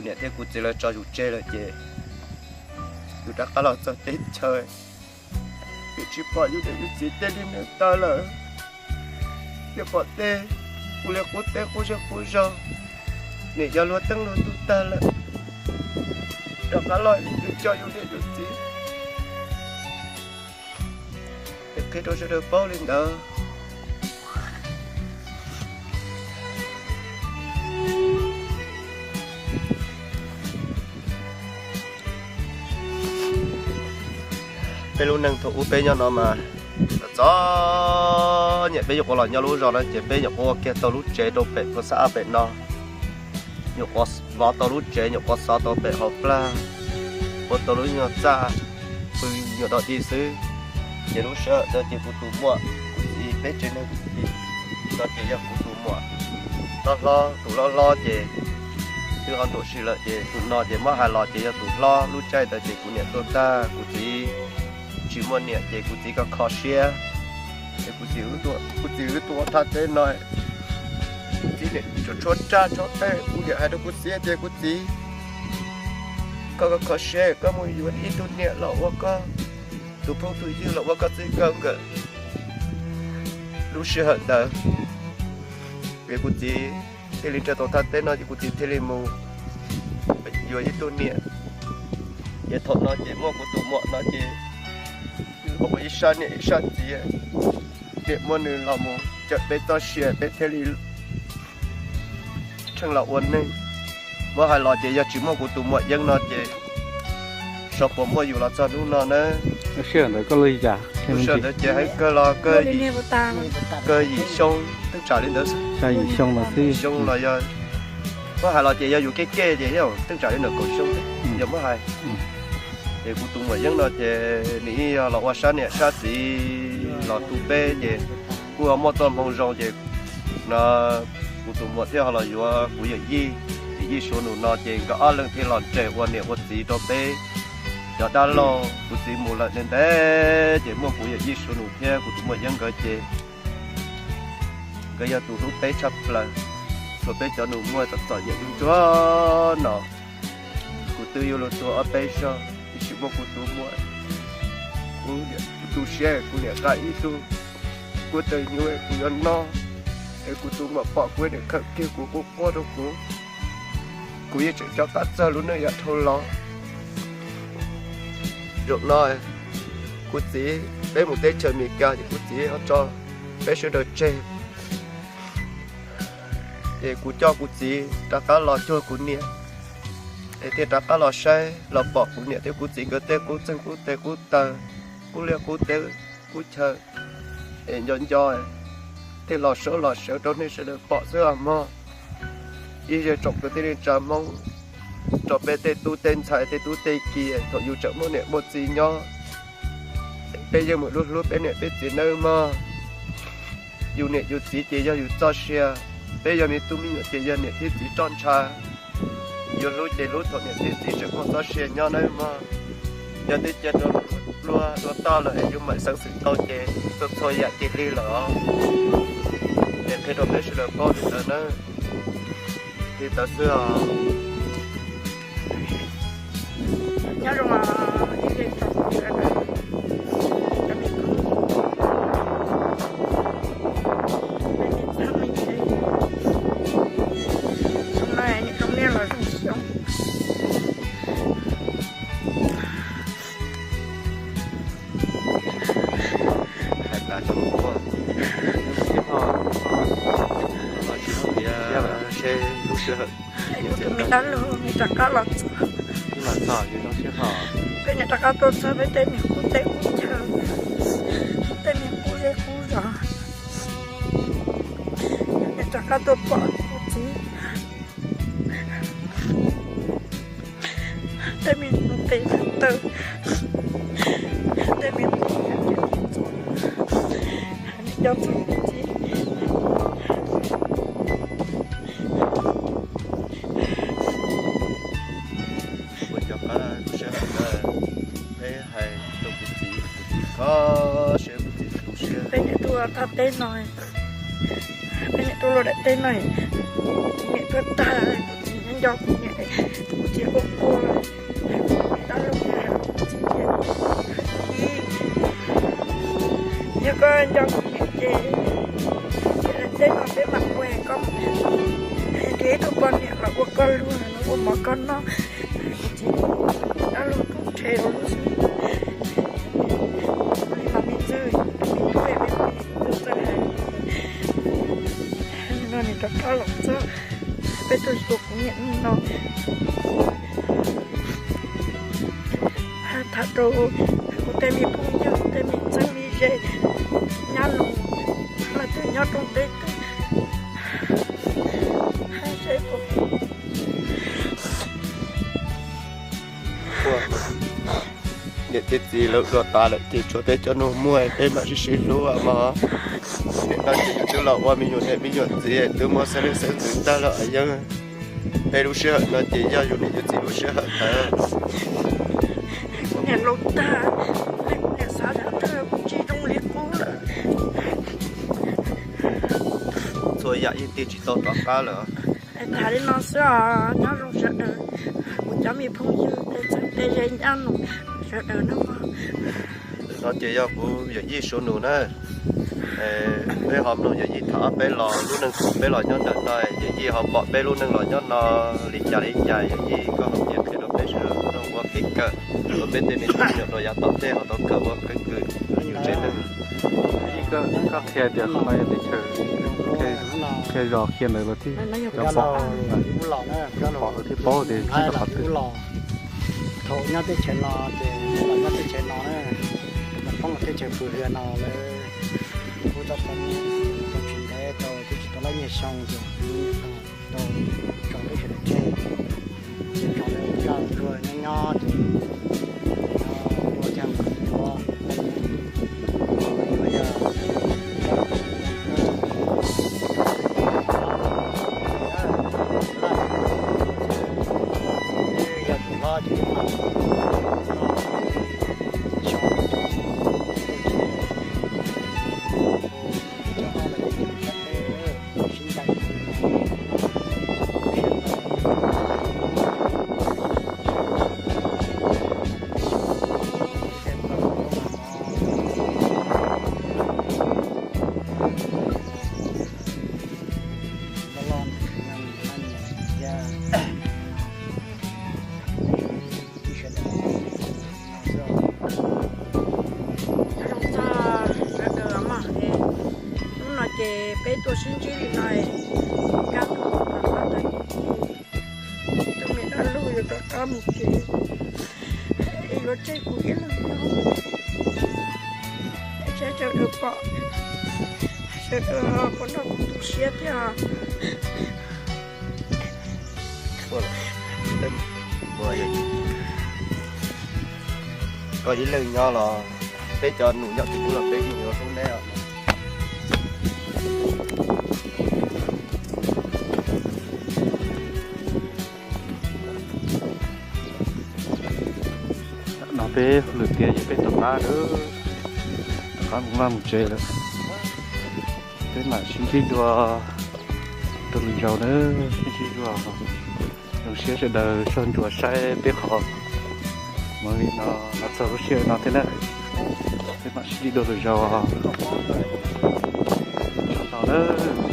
Niam thiab kuv txiv lawv tso yus tseg lawm ces yus rov qab los txog teb chaws, yus tsis pom yus niam yus txiv tej li neeg tawg lawm, yus pom tej qub liaj qub teb qub zej qub zog, niam yau luag teeb luag tug tag lawm, rov qab los yus coj yus niam yus txiv. Qhia rau sawv daws paub li ntawd. Peb lub neej thaum ub peb nyob no mas txom nyem, peb nyuam qhuav los nyob lub zos no ces peb nyuam qhuav ua kiag tau lub tsev rau pem phua xab ab pem no, nyuam qhuav vov tau lub tsev, nyuam qhuav xov tau pem hauv plag, ua tau lub nyuag txaj pw nyuag dog dig xwb. Ces lub sij hawm ntawd ces kuv tus muam, kuv txiv peb tsev neeg no ces yog kuv tus muam hlob hlob, tus hlob hlob ces twb ho nruam si lawm ces tus no ces muab hais los ces yog tus hlob. Lub caij ntawd ces kuv niam tuag tag, kuv txiv tsis muaj niam ces kuv txiv kho kho siab, ces kuv txiv, kuv txiv wb tuaj ua thaj teb no, kuv txiv niam tshuav tshuav raj tshuav tej, kuv niam hais rau kuv txiv tias kuv txiv, koj kho kho siab, koj mus yuav ib tug niam los ua koj tus phooj tus ywg, los ua koj txij nkawm nkawm. Lub sij hawm ntawd ces kuv txiv thiaj li nrhiav tau thaj teb no ces kuv txiv thiaj li mus yuav ib tug niam. Ces thaum no ces muaj kuv tus muam no ces ua ib sab niam ib sab txiv, niam muab nws los mus cawm peb txoj sia, peb thiaj li tsheej los ua neeg. Muab hais los ces yog tsis muaj kuv tus muam Yeeb no ces xyov puas muaj yus los txog hnub no na. Lub sij hawm ntawd koj lub li cas? Lub sij hawm ntawd ces heev kawg los kawg yim xyoo, teeb tsam li ntawd, yim xyoo los xwb, xyoo los yog, muab hais los ces yog yus kev kev ces yog teeb tsam li ntawm kaum xyoo, yog muab hais. Ces kuv tus muam Yeeb no ces nws yeej yog los ua sab niam sab txiv los tu peb ces kuj muaj txoj hmoo zoo ces no kuv tus muam thiaj ho los yuav kuv yawm yij, yawm yij Suav Nus no ces nkawd ob leeg thiaj los nres ua niam ua txiv rau peb cov dab laug. Kuv txiv mus lawm ntev ntev ces muaj kuv yawm yij Suav Nus thiab kuv tus muam Yeeb nkawd ces nkawd yog tus hlub peb tshaj plaws. Txhua peb cov nus muag txom txom nyem ntsuag ntsuag no, kuv twb yuav luag tuag ob peb zaug tiam sis muaj kuv tus muam, kuv tu siab kuv niam nqa ib tug kuab taw nyuj kuv yuav noj, es kuv tus muam pom kuv niam khawm kiag kuv quaj quaj rau kuv, kuv yeej tseem rov qab txog lub neej yav dhau los. Zaum no kuv txiv peb mus teb chaws Amelikas ces kuv txiv ho tso peb sawv daws tseg. Ces kuv coj kuv txiv rov qab los cuag kuv niam, es thiaj rov qab los saib los pom kuv niam thiab kuv txiv nkawd tej qub txeeg qub teg qub taw, qub liaj qub teb qub chaw, es nco nco thiaj los saub los sawv rau nej sawv daws pom xwb os mog. Ib zej tsoom kwv tij neej tsa Hmoob, rau peb tej tub tej ntxhais tej tub tej ki, thaum yus tseem muaj niam muaj txiv nyob, peb yeej mus hlub hlub peb niam peb txiv nawb mog. Yus niam yus txiv ces yog yus txoj sia, peb yog me tub me nyuam ces yog niam thiab txiv roj ntsha. Yus hlub ces hlub thaum niam thiab txiv tseem muaj txoj sia nyob nawb mog. Yog twb cia rau luag dua toj lawm es yus mam xeev xwm tau ces txhua txhua yam cia li lawm os. Es qhia rau peb sawv daws paub li ntawd nawb. Li ntawd xwb os. Nyob zoo os ib tsoom kwv tij, cov me tub, peb niam txiv, xyoo no niam zoo niaj los zoo xyoo. Hais tas tso, lub sij hawm no tsis muaj tias seb lub sij hawm kuv tus me dab laug nws rov qab los txog, los txog zoo sij hawm, peb niam rov qab tuaj txog peb tej me qub teb qub chaw, tej me qub zej qub zos, niam rov qab tuaj pom kuv txiv. Tej me tes taw, tej me qub, cov txuj txib, ua cov qab sij hawm ntawd peb hais rau kuv txiv, kuv txiv kho siab, kuv txiv tu siab. Peb niam tuaj thaj teb no, peb niam tuaj luaj daim teb no, kuv txiv niam tuaj tag, kuv txiv nyob nco kuv niam, kuv Tsis ua ua, dab laug txiv tias, ib, yog koj nco kuv niam ces, tej no peb mam ua, koj nrhiav ib tug poj niam los ua koj luag, ua mov koj noj. Kuv txiv dab laug kuj rhe rau lub xwb. Li mas me ntxwg, me tub, me tub txawj hais li no, nws rov qab los txog, peb tuaj xyuas kuv niam no. Tham rau kuv tej me phooj ywg, tej me txheeb me ze nyob los, leej twg nyob rooj teb twg, hais seb puas Niam thiab txiv lawv dua tas lawm ces tshuav peb cov nus muag peb mam sib sib hlub mog. Nim no ces yus twb los ua me nyuam niam me nyuam txiv, twb muaj xeeb leej xeeb ntxwv tag lawm, yeej peb lub sij hawm no ces yog yus niam yus txiv lub sij hawm ntawd. Kuv niam laus tag, kuv niam xav tias kuv tsis zoo li qub lawm. Txhua yam yeej tig tsis tau rov qab lawm. Tham li no xwb os, nyob zoo sawv daws, kuv cov me phooj ywg tej txheeb tej ze nyob los sawv daws nawb mog. No ces yog kuv yawm yij Suav nus na. Peb ho mloog yawm yij tham ob peb los lub neej thaum peb los nyob ntawm no, yawm yij ho pom peb lub neej los nyob no li cas li cas, yawm yij koj ho piav qhia rau peb sawv daws mloog ua kev kawm rau peb tej me tub me nyuam rau yav tom ntej ho tau kawm ua keeb kwm yus tsev neeg. Koj qhia tias qhov no yog teb chaws qhia zos qhia ntawd los tib cov pom, pom los thiaj paub tias tsis tau qhov twg. Thaum nyob teb chaws no ces los nyob teb chaws no na, los poob los teb chaws pw hwv no lawm. Kuv tau tau tsis ntev tau twb tsis tau lab nyiaj xyoo ces tau tso lub sawv daws tseg, ces tso lawv zaj tuaj nyob nyob ces ua thiaj mus yuav, yuav yog yog tus hlob ces Zoo txog sawv daws mog, hnub no ces peb tuaj sib ntsib li no, kab tus poj niam dab laug yuav rov qab mus tsev, yuav tseg kuv ib leeg nyob, saib sawv daws pom, sawv daws puas nrog kuv tu siab thiab. Koj ib leeg nyob los peb cov nus nyob tim ub los peb yeej yuav hlub neb os. No peb hauj lwm tiav ces peb rov qab lawm, rov qab mus vaj mus tsev lawm. Peb mam sib ntsib dua rau lwm zaus nawb, sib ntsib dua. Zoo siab sawv daws soj ntsuam saib peb qhov movie no los txog lub sij hawm no thiab na. Peb mam sib ntsib dua lwm zaus os. Tsaug ntau nawb.